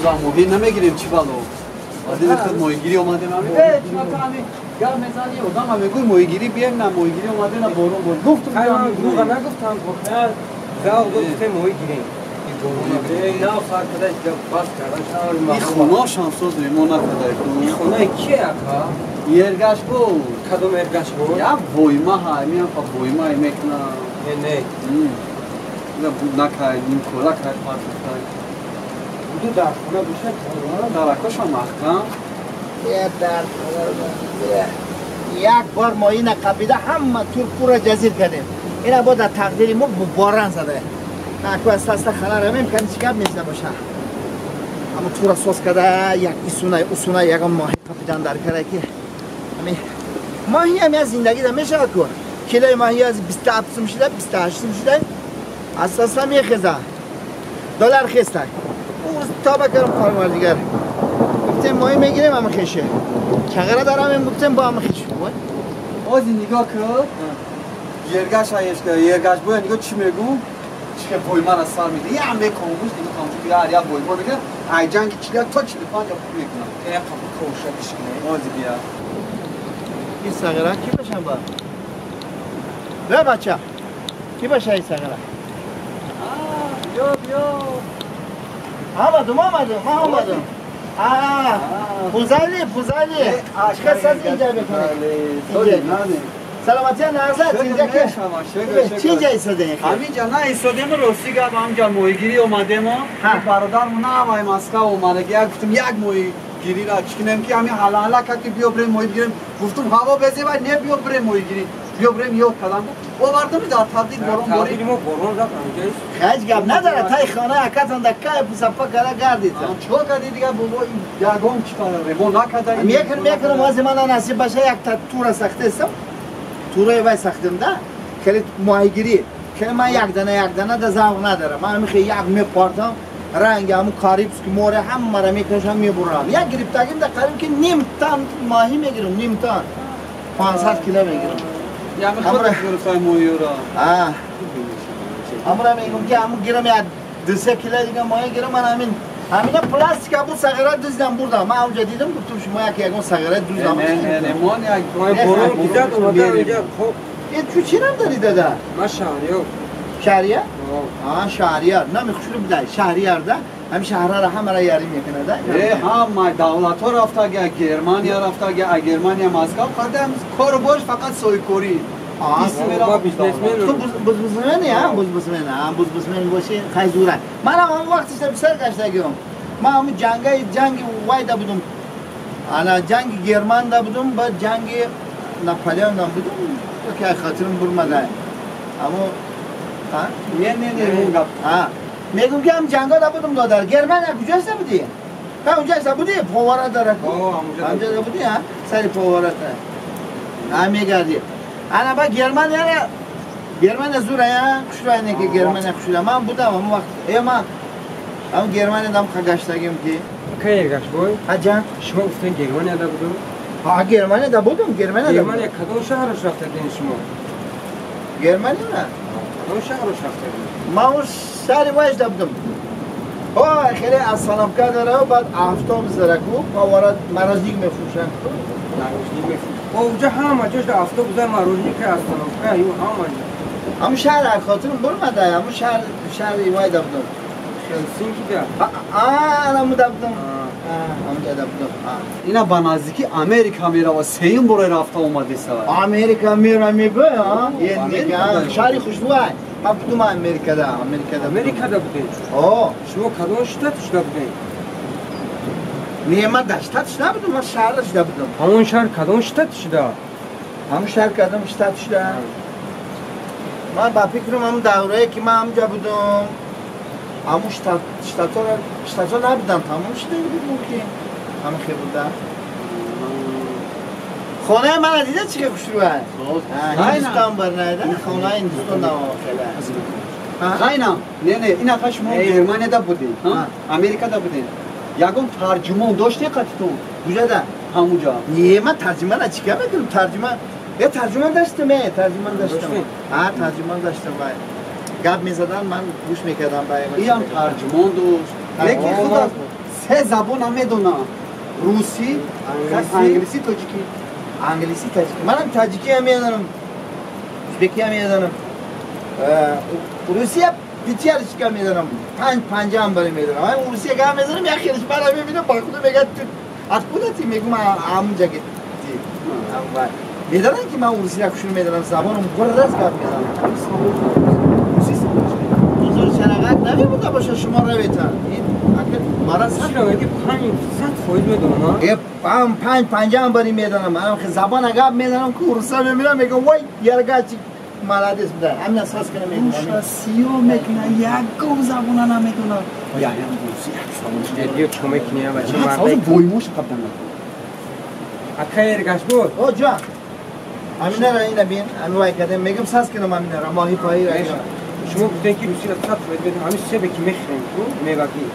ба моҳӣ намегирем, чӣ бало? Одами худ моҳигирӣ омадем, ами чӣ гап мезанӣ, одам мегӯй моҳигирӣ бием, на моҳигирӣ омадем, на борон бор. Гуфтум дурӯға нагуфтам, воқеан завқ гуфтем моҳигирем. И хонашам соз мо накарда. И хонаи ки ака? Ергаш буд. Кадом ергаш буд? Я войма ҳай, миам па войма мекна. Не, не. На буд накай, нимкора кай партофтай. Буду дар хона бошад? Даракошам маҳкам. Я дар як бор моҳӣ нақабида ҳама тур пурра ҷазир кардем. Ина бо дар тақдири мо боран зада. Наку аста аста хана равем, кани чӣ гап нест набоша. Ама тура соз карда як исуна усуна ягон моҳӣ қапидан дар кара ки ами моҳӣ ҳам аз зиндагида мешавад ку. Килои моҳӣ аз 27 сум шуда, 28 сум шуда. Аста аста мехеза. Доллар хеста. Тоба кардам парвардигар. Гуфтем моҳӣ мегирем ама хеше. Чағара дарам гуфтем бо ама хеш. Ози нигоҳ кун. Ергаш аешка, ергаш боя нигоҳ чӣ мегӯм? Чӣ боймара сар мекунад. Я мекомуш, нигоҳ камуш, я бойма мекунад. Ай ҷанги 41 то 45 пул мекунад. Я қабул кошад ишкина. Ози бия. Ин сағира ки бошам ба? Бе бача. Ки боша ин сағира? Биё, биё. Омадум, омадум, ман омадум. Пузали, пузали. Чӣ саз инҷа мекунед? Саломатия нарзат, инҷа ки? Чӣ инҷа истодем? Ҳаминҷа на истодем, рости гап, ҳаминҷа моҳигирӣ омадем. Бародармон на ҳамаи Москва омадаги, як гуфтум як моҳигириро чӣ кунем ки ҳамин ҳалаҳала кард ки биё бирем моҳӣ бигирем. Гуфтум ҳаво безеба, не биё бирем моҳигирӣ. Биё бирем ёд кардам. Овардам дар табдил борон борид. Табдили мо борон зад ҳаминҷа. Ҳеҷ гап надорад, тай хона акатон дар кай пусапа кара гардид. Чикор кардӣ дигар бобо, ягон чӣ ребо накарда? Мекунам, мекунам, ҳозир мана насиб баша як та тура сахтестам. Тураи вай сахтем да, хеле моҳигирӣ. Хеле ман як дана як дана да завқ надорам. Ман ҳамин як мепартам, ранги ҳамун Карибский море ҳамаро мекашам, мебурам. Як гирифтагим да қариб ки ним тан моҳӣ мегирам, ним тан. 500 кило мегирам. Ями худат гирифтай моҳиро. Ҳамура мегӯм ки ҳамун гирам як 2-3 кило дига моҳӣ гирам, ман ҳамин ҳамина пластика буд, сағира дуздам бурдам. Ман ҳамунҷа дидам, гуфтам шумо як ягон сағира дуздам. Не, не, не, мон як борон гизад омада инҷа. Хоб. Ин чу чӣ нам дорӣ дада? Ман шаҳриёр. Шаҳрияр? Шаҳрияр. Нами хушрӯ бидай. Шаҳрияр да? Ҳамин шаҳрара ҳамара ярӣ мекунад да? Э, ҳама давлатҳо рафтага, Германия рафтага, а Германия Москва қадам кору борш фақат соҳибкорӣ. Ту бизнесмени, а? Бизнесмен, а? Бизнесмен бошӣ, хай зура. Манам ҳамон вақтишда писар гаштагиам. Ман ҳамон ҷангаи ҷанги вайда будум. Ана ҷанги Германда будум, баъд ҷанги Наполеонда будум. Ки хотирам бурмада. Аммо не, не, не, он гап. Мегум ки ҳам ҷангода будум додар. Германия куҷоста будӣ? Ҳа, унҷаста будӣ? Повара дора. Ҳамҷода будӣ, ҳа? Сари поварата. Ҳа, мегардӣ. Ана ба Германияра Германия зура, я хушрӯя не ки Германия хушрӯя. Ман будам ҳамон вақт. Э, ман ҳамон Германиядам гаштагим ки. Кай ергаш бой? Ҳа, ҷан. Шумо гуфтен Германияда будум? Ҳа, Германияда будум, Германияда. Германия кадом шаҳраш рафтагин шумо? Германия? Кадом шаҳраш рафтагин? Ман он шаҳри вайшда будум. Ой, хеле остановка дора, баъд автобус дора ку, повара мороженик мефурӯшанд. Мороженик мефурӯшанд. Онҷа ҳама ҷош автобуса мороженик остановка, ю ҳама ҷо. Ҳамун шаҳр хотирам бурмада, ҳамун шаҳр шаҳри вайда будум. Хелсинки да. Ҳамуда будум. Ҳамунҷода будум. Ина ба наздики Америка мерава, сеюм бора рафта омадеса. Америка мера мебе, а? Шаҳри хушбӯй. Ман будум Америкада, Америкада. Америкада будем? О, шумо кадом штат шуда будем? Не, ман дар штат шуда будум, ман шаҳр шуда будум. Ҳамон шаҳр кадом штат шуда? Ҳамон шаҳр кадом штат шуда? Ман ба фикрам ҳамон даврае ки ман ҳамҷа будум, ҳамон штатҳо набуданд, тамом шуда буд мумкин. Ҳамин хел буда. Хонаи мана дида чӣ хел хушрӯ аст? Ҳиндустон барнаеда, хонаи Ҳиндустон давом хеле. Хайна, не, не, ин ака шумо Германияда будед, Америкада будед. Ягон тарҷумон доштед қатитон? Куҷода? Ҳамунҷа. Не, ман тарҷумара чӣ кар мекунам? Тарҷума Е, тарҷумон доштам, е, тарҷумон доштам. Ҳа, тарҷумон доштам, вай. Гап мезадан, ман гӯш мекардам ба Иам тарҷумон дошт. Лекин худат Се забона медонам. Русӣ, англисӣ, тоҷикӣ. Англисӣ, тоҷикӣ. Манам тоҷикӣ ҳам медонам. Ӯзбекӣ ҳам медонам. Русия пятёрочка медонам. Панҷ панҷа ҳам баре медонам. Ман русия гап мезанам, як хелиш мара мебинам, ба худо мегӯяд ту откуда ты? Мегӯм ҳамунҷа ки ти. Медонам ки ман русия хушро медонам, забонам гурраз гап мезанам. Русӣ бозори чарағак намебуда боша шумо раветан. Ин ака мара сад 500% медонам. Э, пам панҷ панҷа ҳам баре медонам. Ман забона гап мезанам ки руса мебинам, мегӯям вой яргачи молодец буда. Ҳамина саз кана медонам. Руша сиё мекуна, ягон забона намедонам. Я ям руси як савол. Биё чӣ мекунӣ, бача мард? Савол боймош қабдан. Ака Эргаш буд. О ҷон. Аминара ина бин, ами вай кадем мегам саз кунам аминара моҳи паи ра. Шумо гуфтед ки русиро 100% медонам. Ҳамин себе ки мехӯрем ку мевагӣ.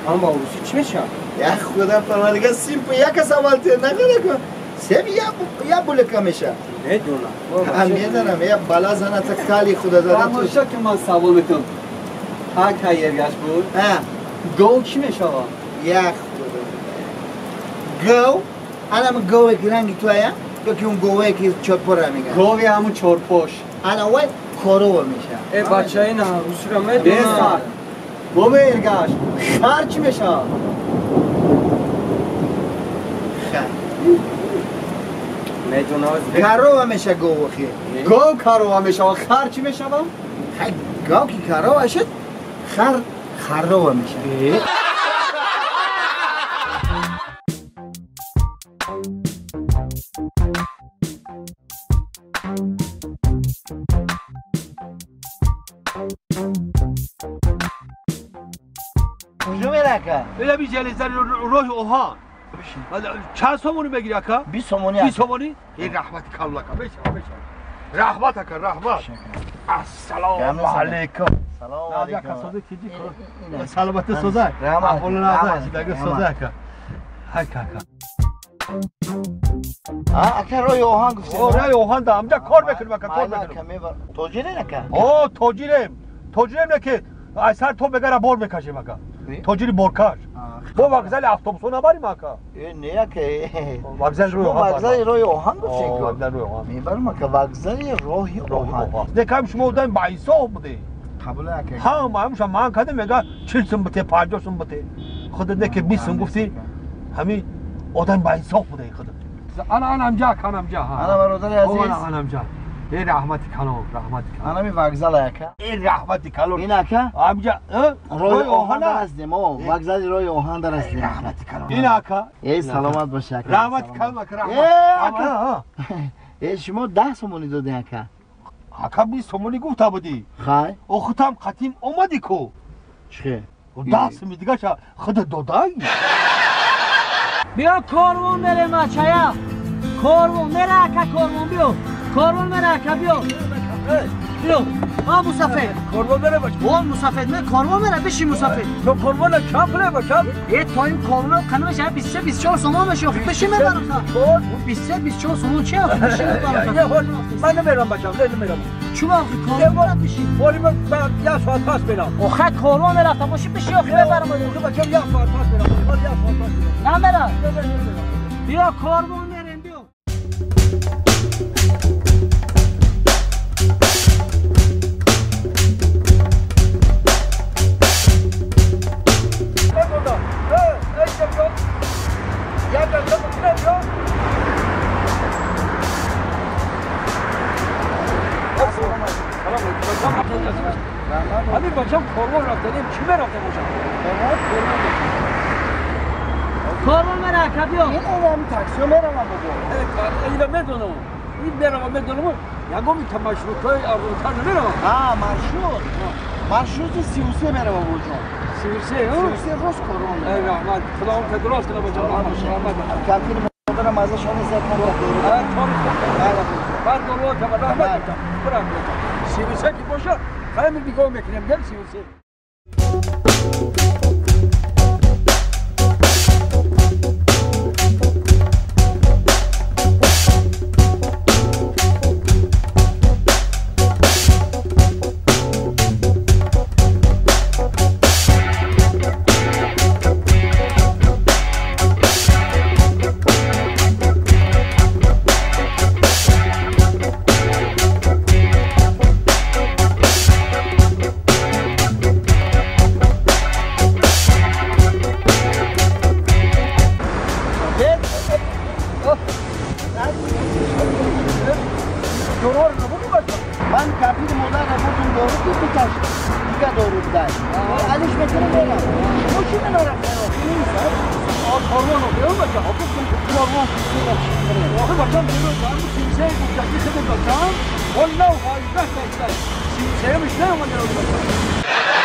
Ҳам ба русӣ чӣ мешавад? Я худо парвардигор симп яка савол те нагара ку. Себ я булка меша. Медонам. Ҳам медонам, я бала зана та кали худо зада ту. Тамошо ки ман савол метам. Ака Эргаш буд. Ҳа. Гов чӣ мешавад? Я худо. Гов? Анам гове ки ранги ту ая? Ё ки он гове ки чорпора мегӯянд? Гови ҳамун чорпош. Ана вай корова мешавад. Э бача ина русиро медонам. Бобо Эргаш, хар чӣ мешавад? Хар. Медонам. Корова меша гов охи. Гов корова мешавад, хар чӣ мешавад? Хай гов ки корова шуд, хар харова мешавад. اینا بی جلیزر روح اوهان چند سومونی بگیری اکا؟ 20 سومونی. 20 سومونی؟ این رحمت کلاکا بشه بشه رحمت اکا رحمت. السلام علیکم. سلام علیکم. سلامت سوزک. رحمت. رحمت سوزک. های کاکا. اکا روی اوهان گفتی؟ روی اوهان دا همجا کار میکنیم اکا کار میکنیم. تاجره اکا؟ آه تاجرم. تاجرم نه که از سر تو بگره بار میکشیم اکا. تاجری بارکش. با وگزل автобусо набарим ака. Не ака. Вокзали роҳи оҳан. Вокзали роҳи оҳан гуфтем ку. Вокзали роҳи оҳан. Мебарам ака вокзали роҳи оҳан. Не кам шумо одам ба ҳисоб буде. Қабул ака. Ҳама ҳамша ман кадем мега 40 сум бите, 50 сум бите. Худат не ки 20 сум гуфти, ҳами одам ба ҳисоб буде худат. Ана анамҷа, канамҷа. Ана бародари азиз. Ана анамҷа. Эй раҳмати калон, раҳмати калон. Анами вокзал ака. Эй раҳмати калон. Ин ака? Амҷа, роҳи оҳан ҳастем, о, вокзали роҳи оҳан дар ҳастем. Раҳмати калон. Ин ака? Эй саломат бош ака. Раҳмати калон ака, раҳмат. Э ака. Э шумо 10 сомонӣ додед ака. Ака 20 сомонӣ гуфта будӣ. Хай. Охутам қатим омадӣ ку. Чӣ? 10 сомонӣ дигаша худат додай. Биё корвон мерем бачая. Корвон мере ака, корвон биё. Корвон мере ака биё. Биё. А мусафир. Корвон мере бача. О мусафир, ме корвон мере биши мусафир. То корвон чанд пуле бача? Э то ин корвон қана меша 23 24 сомон меша. Биши мебарам та. 23 24 сомон чи охи биши мебарам. Ман намерам бачам, намерам. Чума охи корвон биши. Оли ман як соат пас мерам. Охе корвон мерафта боши биши охи мебарам. Охи бачам як соат пас мерам. Як соат пас мерам. Намерам. Биё корвон мерем биё. Ҳамин бачам корвон рафтанем, чӣ мерафта бошам? Корвон мере ака биё. Ин ҳами таксио меравам бобо. Ина медонам. Ин меравам медонам. Ягоми та маршрутҳои арзонтар намеравам. А, маршрут. Маршрути 33 меравам бобоҷон. 33, 33 рост корвон меравам. Эй раҳмат, худованд тадрост кунад бачам. Раҳмат. Кафир модарам азашон иззат накард. Баъд дору та раҳмат. Бирам. 33 ки боша, хайми нигоҳ мекунем, гел 33. Корвон охи бачам 33 гуфтаки хиди бачам, ҳол нав 18 та 33-миш наомада бачам.